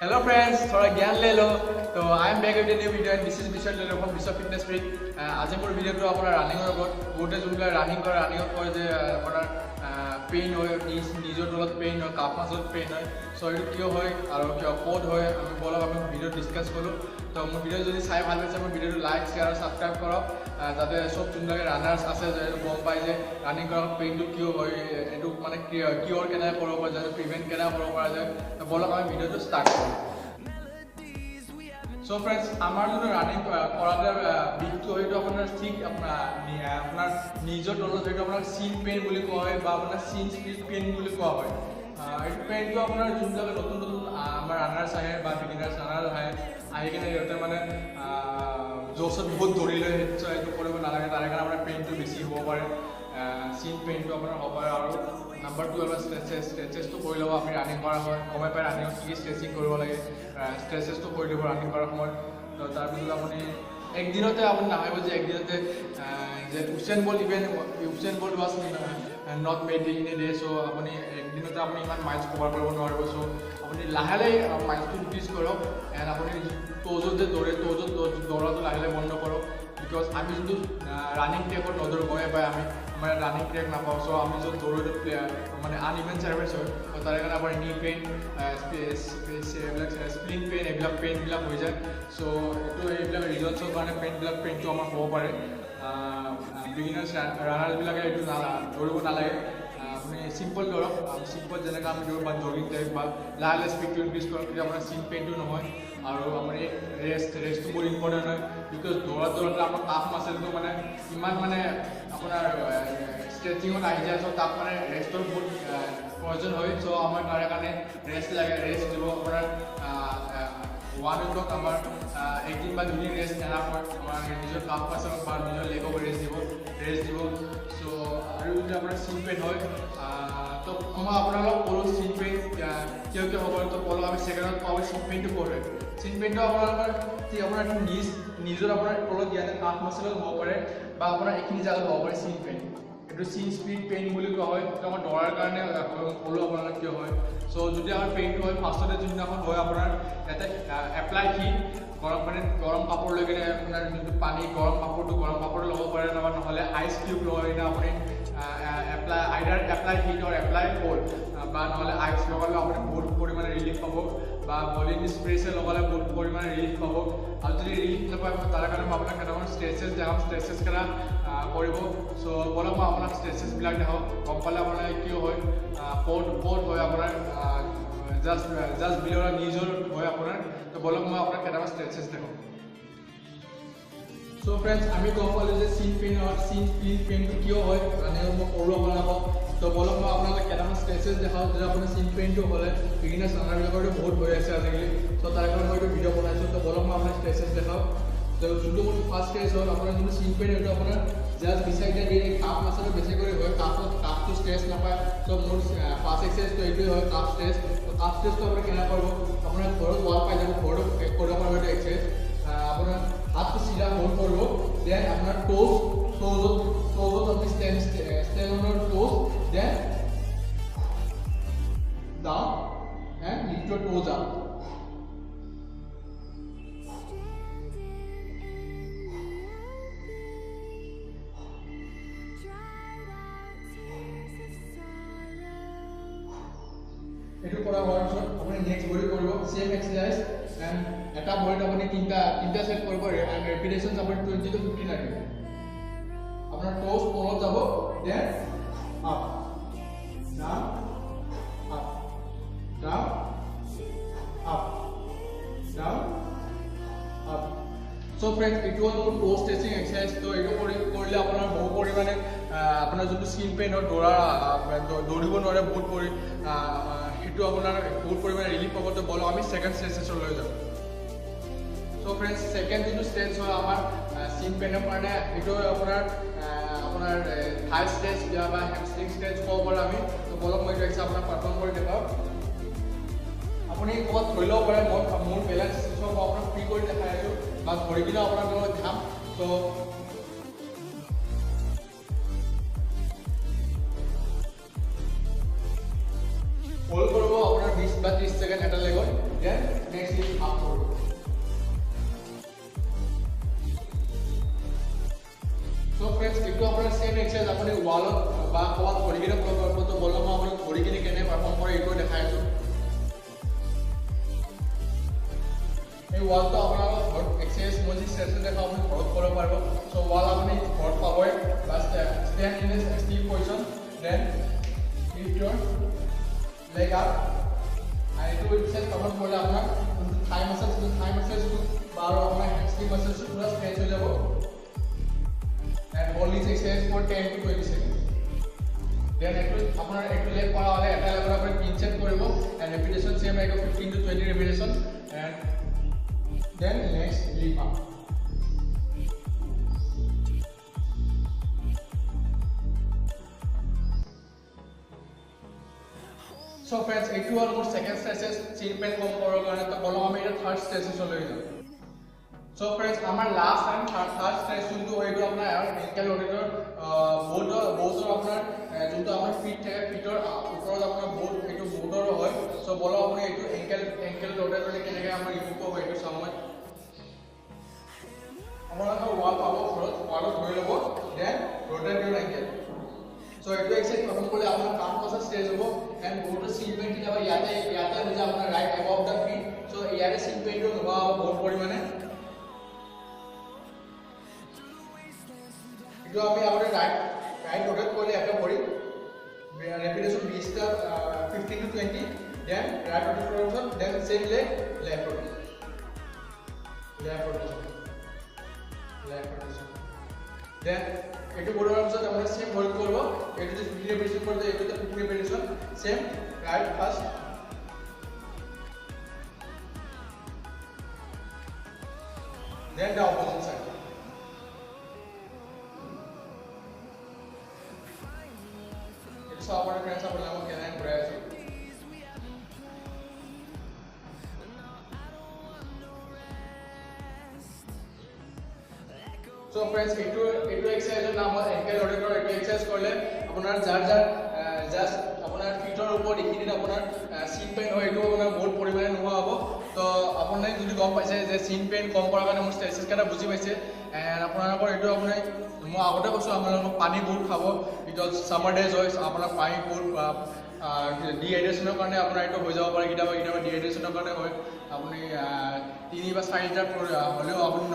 Hello friends, थोड़ा ज्ञान ले लो। तो I am back with new video and this is Bishal Lele from Bishwa fitness freak. আজি মোৰ ভিডিঅ'টো আপোনাৰ ৰানিঙৰ ওপৰত। বহুতে যোনবিলাক ৰানিং কৰে, ৰানিঙত কয় যে আপোনাৰ পেইন হয়, নিজৰ তলত পেইন হয়, কাফ মাছলত পেইন হয়। চ' এইটো কিয় হয় আৰু কিয় ক'ত হয়, আমি বলক আমি ভিডিঅ'ত ডিছকাছ কৰোঁ। তো মোৰ ভিডিঅ' যদি চাই ভাল পাইছে, মোৰ ভিডিঅ'টো লাইক, শ্বেয়াৰ আৰু ছাবস্ক্ৰাইব কৰক, যাতে চব যোনবিলাকে ৰানাৰ্ছ আছে যে গম পায় যে ৰানিং কৰাৰ পেইনটো কিয় হয়, এইটো মানে কিয়ৰ কেনেকৈ কৰিব পৰা যায়, প্ৰিভেণ্ট কেনেকৈ কৰিব পৰা যায়। তো বলক আমি ভিডিঅ'টো ষ্টাৰ্ট কৰোঁ। চ' ফ্ৰেণ্ডছ, আমাৰ যোনটো ৰানিং কৰাতে বিষটো হয়, সেইটো আপোনাৰ ঠিক আপোনাৰ নিজৰ তলত, সেইটো আপোনাৰ চিন পেইন বুলি কোৱা হয় বা আপোনাৰ চিন স্প্লিট পেইন বুলি কোৱা হয়। এইটো পেইনটো আপোনাৰ যোনবিলাক নতুন নতুন আমাৰ ৰানাৰ্ছ আহে বা বিগিনাৰ্ছ ৰানাৰ্ছ আহে, আহি কিনে সিহঁতে মানে জোচত বহুত দৌৰি লয়, সেইটো কৰিব নালাগে। তাৰে কাৰণে আপোনাৰ পেইনটো বেছি হ'ব পাৰে, চিন পেইনটো আপোনাৰ হ'ব পাৰে। আৰু নাম্বাৰ 2 আপোনাৰ ষ্ট্ৰেচেছটো কৰি ল'ব। আপুনি ৰানিং কৰা হয় গমে পায় ৰানিঙত কি কি ষ্ট্ৰেচিং কৰিব লাগে, ষ্ট্ৰেচেছটো কৰি দিব ৰানিং কৰাৰ সময়ত। তো তাৰপিছত আপুনি একদিনতে আপুনি নাভাবিব যে একদিনতে যে Usain Bolt, even Usain Bolt was not made in a day. So আপুনি একদিনতে আপুনি ইমান মাইলছ কভাৰ কৰিব নোৱাৰিব। চ' আপুনি লাহে লাহে মাইলছটো ইনক্ৰিজ কৰক এণ্ড আপুনি ট'জত যে দৌৰে, ট'জত দৌৰাটো লাহে লাহে বন্ধ কৰক। Because আমি যোনটো ৰানিং ট্ৰেকত নদৌৰোঁ, গমে পায় আমি আমাৰ ৰানিং ট্ৰেক নাপাওঁ। চ' আমি য'ত দৌৰোঁ মানে আনইভেন চাৰ্ভিচ হয়, তাৰে কাৰণে আপোনাৰ নি পেইন, এইবিলাক স্প্লিন পেইন, এইবিলাক পেইনবিলাক হৈ যায়। চ' এইটো এইবিলাক ৰিজনছৰ কাৰণে পেইনটো আমাৰ হ'ব পাৰে। বিগিনাৰ্ছ ৰানাৰ্ছবিলাকে এইটো দৌৰিব নালাগে। আপুনি চিম্পল দৌৰক, চিম্পল যেনেকৈ আমি দৌৰোঁ বা জগিং টাইপ বা লাহে লাহে স্পীডটো ইনক্ৰিজ কৰক, তেতিয়া আপোনাৰ চিন পেইনটো নহয়। আৰু আপুনি ৰেষ্টটো বহুত ইম্পৰ্টেণ্ট হয়, because দৌৰাত দৌৰাতে আমাৰ কাফ মাচেলটো মানে ইমান মানে আপোনাৰ ষ্ট্ৰেচিঙত আহি যায়। চ' তাক মানে ৰেষ্টৰ বহুত প্ৰয়োজন হয়। চ' আমাৰ তাৰে কাৰণে ৰেষ্ট লাগে, ৰেষ্ট দিব আপোনাৰ 1 উইকত আমাৰ একদিন বা দুদিন ৰেষ্ট এনাফ হয়। আমাৰ নিজৰ কাফ মাচেলক বা নিজৰ লেগক ৰেষ্ট দিব। চ' আৰু যদি আপোনাৰ চিন পেইন হয়, তো মই আপোনালোকক ক'লোঁ চিন পেইন কিয় কিয় হ'ব। তো ক'লোঁ আমি ছেকেণ্ডত পাওঁ চিন পেইনটো ক'ত হয়। চিন পেইনটো আপোনালোকৰ ঠিক আপোনাৰ নিজৰ আপোনাৰ তলত ইয়াতে কাফ মাচেলত হ'ব পাৰে বা আপোনাৰ এইখিনি জেগাত হ'ব পাৰে চিন পেইন। এইটো চিন স্প্লিট পেইন বুলি কোৱা হয়। এইটো আমাৰ দৌৰাৰ কাৰণে ক'লোঁ আপোনালোক কিয় হয়। চ' যদি আমাৰ পেইনটো হয় ফাৰ্ষ্টতে যোনদিনাখন হয় আপোনাৰ ইয়াতে এপ্লাই হিট, গৰম পানীত গৰম কাপোৰ লৈ কিনে আপোনাৰ যোনটো পানী গৰম কাপোৰটো ল'ব পাৰে, নাইবা নহ'লে আইচ কিউব লগাই কিনে আপুনি apply either apply heat or apply cold বা নহ'লে আইচ লগালেও আপুনি বহুত পৰিমাণে ৰিলিফ পাব, বা ভলিনি স্প্ৰেছে লগালে বহুত পৰিমাণে ৰিলিফ পাব। আৰু যদি ৰিলিফ নাপায় তাৰ কাৰণে মই আপোনাক কেইটামান ষ্ট্ৰেচেছ দেখাম, ষ্ট্ৰেচেছ কেইটা কৰিব। চ' বলক মই আপোনাক ষ্ট্ৰেচেছবিলাক দেখাওঁ, গম পালে আপোনাৰ কিয় হয়, ক'ত হয় আপোনাৰ জাষ্ট বিলৰ নিজৰ হয় আপোনাৰ। তো বলক মই আপোনাক কেইটামান ষ্ট্ৰেচেছ দেখাওঁ। চ' ফ্ৰেণ্ডছ, আমি গম পালোঁ যে চিন পেইন হয়, চিন স্প্লিন পেইনটো কিয় হয় মানে মই কৰোঁ আপোনালোকক। তো বলক মই আপোনালোক কেইটামান ষ্ট্ৰেচেছ দেখাওঁ যে আপোনাৰ চিন পেইনটো হ'লে বিগিনাৰ্ছ ৰানাৰবিলাকৰতো বহুত হৈ আছে আজিকালি। চ' তাৰ কাৰণে মই এইটো ভিডিঅ' বনাইছোঁ। তো বলক মই আপোনাক ষ্ট্ৰেচেছ দেখাওঁ। তো যোনটো মোৰ ফাৰ্ষ্ট ষ্ট্ৰেচ হ'ল আপোনাৰ যোনটো চিন পেইন, সেইটো আপোনাৰ জাষ্ট বিচাইড এই কাফ মাচেলত বেছি কৰি হয়, কাফটো ষ্ট্ৰেচ নাপায়। চ' মোৰ ফাৰ্ষ্ট এক্সাৰচাইজটো এইটোৱে হয় কাফ ষ্ট্ৰেচ। তো কাফ ষ্ট্ৰেচটো আপুনি কেনেকৈ কৰিব, আপোনাৰ ঘৰত ৱাল পাই যাব, ঘৰতো কৰিব পাৰিব এইটো এক্সাৰচাইজ। আপোনাৰ হাতটো চিধা হোল্ড কৰিব, then আপোনাৰ ট'জত আপুনি stand on your toes, then down and lift your toes up. এইটো কৰা হোৱাৰ পিছত আপুনি নেক্সট ভৰি কৰিব ছেম এক্সাৰচাইজ এণ্ড এটা ভৰিত আপুনি তিনিটা ছেট কৰিব এণ্ড ৰেপিটেশ্যনছ আপুনি 20 to 15 ৰাখিব। আপোনাৰ ট'জ তলত যাব, then up down up down up down up. So friends, এইটো হ'ল মোৰ ট' ষ্ট্ৰেচিং এক্সাৰচাইজ। তো এইটো কৰিলে আপোনাৰ বহু পৰিমাণে আপোনাৰ যোনটো চিন পেইন হয়, দৌৰিব নোৱাৰে বহুত সেইটো আপোনাৰ বহুত পৰিমাণে ৰিলিফ পাব। তো বলক আমি ছেকেণ্ড ষ্ট্ৰেচেছলৈ যাওঁ। চ' ফ্ৰেণ্ডছ, ছেকেণ্ড যোনটো ষ্ট্ৰেচ হয় আমাৰ চিন পেইনৰ কাৰণে, এইটো আপোনাৰ আপোনাৰ থাই ষ্ট্ৰেচ বা হেমষ্ট্ৰিং ষ্ট্ৰেচ ক'ব পাৰোঁ আমি। তো বলক মই এইটো এক্সাৰচাইজ আপোনাক পাৰফৰ্ম কৰি দেখাওঁ। আপুনি ক'ৰবাত ধৰি ল'ব পাৰে, মই মোৰ বেলেঞ্চ চব মই আপোনাক ফ্ৰী কৰি দেখাই আছোঁ বা ধৰি কিনেও আপোনাক মই দেখাম। চ' হোল্ড কৰিব আপোনাৰ 20 বা 30 ছেকেণ্ড এটা লেগত, then ফ্ৰেণ্ডছ, এইটো আপোনাৰ ছেম এক্সাৰচাইজ আপুনি ৱালত বা ক'ৰবাত ধৰি কিনে কৰিব পাৰিব। তো বলক মই আপোনাক ধৰি কিনে কেনেকৈ পাৰফৰ্ম কৰে এইটো দেখাই আছোঁ। এই ৱালটো আপোনালোকৰ ঘৰত এক্সাৰচাইজ মই যি ষ্টেচন দেখাওঁ আপুনি ঘৰত কৰিব পাৰিব। চ' ৱাল আপুনি ঘৰত পাবই। বা stand in a stiff position, then lift your leg up. আৰু এইটো এক্সাৰচাইজ পাৰফৰ্ম কৰিলে আপোনাৰ যোনটো থাই মাছেল, সেইটো থাই মাছেলটো বা আৰু আপোনাৰ হেমষ্ট্ৰিং মাছেলটো পূৰা ষ্ট্ৰেচ হৈ যাব। And hold this exercise for 10 to 20 seconds. Then এইটো আপোনাৰ এইটো লেগ কৰা হ'লে এটা লেগত আপুনি 3 সেট কৰিব এণ্ড ৰেপিটেশ্যন ছেম আহিব 15 to 20 repetition and then next lift up. So friends, এইটো হ'ল মোৰ ছেকেণ্ড ষ্ট্ৰেচেছ চিন পেইন কম কৰাৰ কাৰণে। তো বলক আমি এতিয়া থাৰ্ড ষ্ট্ৰেচেছলৈ যাওঁ। চ' ফ্ৰেণ্ডছ, আমাৰ লাষ্ট এণ্ড থাৰ্ড ষ্ট্ৰেচ যোনটো হয় এইটো আপোনাৰ এংকেল ৰ'টেটৰ বহুতৰ আপোনাৰ যোনটো আমাৰ ফিট থাকে, ফিটৰ ওপৰত আপোনাৰ বহুত এইটো বহুতৰো হয়। চ' বলক আপুনি এইটো এংকেল ৰ'টেটৰ কেনেকৈ আমাৰ ৰিমুভ হ'ব এইটো চাওঁ মই। আপোনালোকে ৱাল পাব ঘৰত, ৱালত ধৰি ল'ব, then rotate your ankle. So এইটো এক্সাৰচাইজ পাৰফৰ্ম কৰিলে আপোনাৰ কাম মাছল ষ্ট্ৰেচ হ'ব এণ্ড বহুতো চিন পেইন কেতিয়াবা ইয়াতে ইয়াতে হৈ যায় আপোনাৰ right above the feet. So ইয়াৰে চিন পেইনটো নোহোৱা হ'ব বহুত পৰিমাণে। এইটো আমি আগতে ৰাইট ৰ'টেট কৰিলে এটা ভৰি ৰেপিটেশ্যন 20টা 15 to 20, then right rotate কৰাৰ পিছত then same leg left rotation, left rotation, left rotation. Then এইটো কৰাৰ পিছত আপোনাৰ ছেম ভৰিত কৰিব। এইটো যদি 15 ৰেপিটেশ্যন কৰিছে, এইটোতে 15 repetition same right first, then the opposite side. এইটো চাব পাৰে ফ্ৰেণ্ডছ, আপোনালোকক কেনেকৈ ঘূৰাই আছোঁ। চ' ফ্ৰেণ্ডছ, এইটো এক্সাৰচাইজৰ নাম হ'ল এংকেল ৰ'টেটৰ। এইটো এক্সাৰচাইজ কৰিলে আপোনাৰ যাৰ যাৰ জাষ্ট আপোনাৰ ফিটৰ ওপৰত এইখিনিত আপোনাৰ চিন পেইন হয়, এইটো আপোনাৰ বহুত পৰিমাণে নোহোৱা হ'ব। তো আপুনি যদি গম পাইছে যে চিন পেইন কম কৰাৰ কাৰণে মোৰ ষ্ট্ৰেচেছ কেইটা বুজি পাইছে এণ্ড আপোনালোকৰ এইটো আপুনি মই আগতে কৈছোঁ, আপোনালোকৰ পানী বহুত খাব। Because summer days হয়, আপোনাৰ পানী বহুত ডিহাইড্ৰেশ্যনৰ কাৰণে আপোনাৰ এইটো হৈ যাব পাৰে। কেতিয়াবা কেতিয়াবা ডিহাইড্ৰেশ্যনৰ কাৰণে হয়। আপুনি 3 বা 4 লিটাৰ হ'লেও আপুনি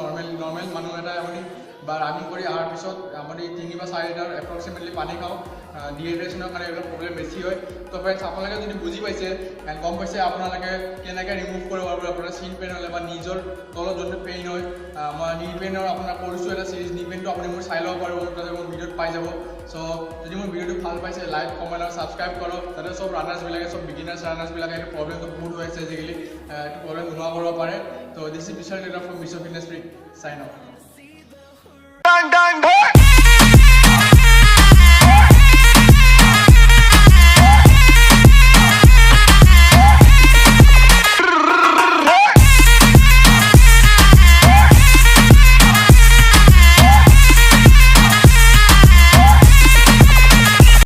নৰ্মেল মানুহ এটাই আপুনি বা ৰানিং কৰি অহাৰ পিছত আপুনি 3 বা 4 লিটাৰ এপ্ৰক্সিমেটলি পানী খাওঁ। ডিহাইড্ৰেশ্যনৰ কাৰণে এইবিলাক প্ৰব্লেম বেছি হয়। তো ফ্ৰেণ্ডছ, আপোনালোকে যদি বুজি পাইছে এণ্ড গম পাইছে আপোনালোকে কেনেকৈ ৰিমুভ কৰিব পাৰিব আপোনাৰ চিন পেইন হ'লে বা নিজৰ তলত যোনটো পেইন হয়, মই নি পেইনৰ আপোনাৰ কৰিছোঁ এটা চিৰিজ, নি পেইনটো আপুনি মোৰ চাই ল'ব পাৰিব, তাতে মোৰ ভিডিঅ'ত পাই যাব। চ' যদি মোৰ ভিডিঅ'টো ভাল পাইছে লাইক, কমেণ্ট আৰু ছাবস্ক্ৰাইব কৰক, যাতে চব ৰানাৰ্ছবিলাকে, চব বিগিনাৰ্ছ ৰানাৰ্ছবিলাকে এইটো প্ৰব্লেমটো বহুত হৈ আছে আজিকালি, এইটো প্ৰব্লেম নোহোৱা কৰিব পাৰে। তো this is Bishal Deka from Biswa fitness freak, sign off. Dang, dang, boy!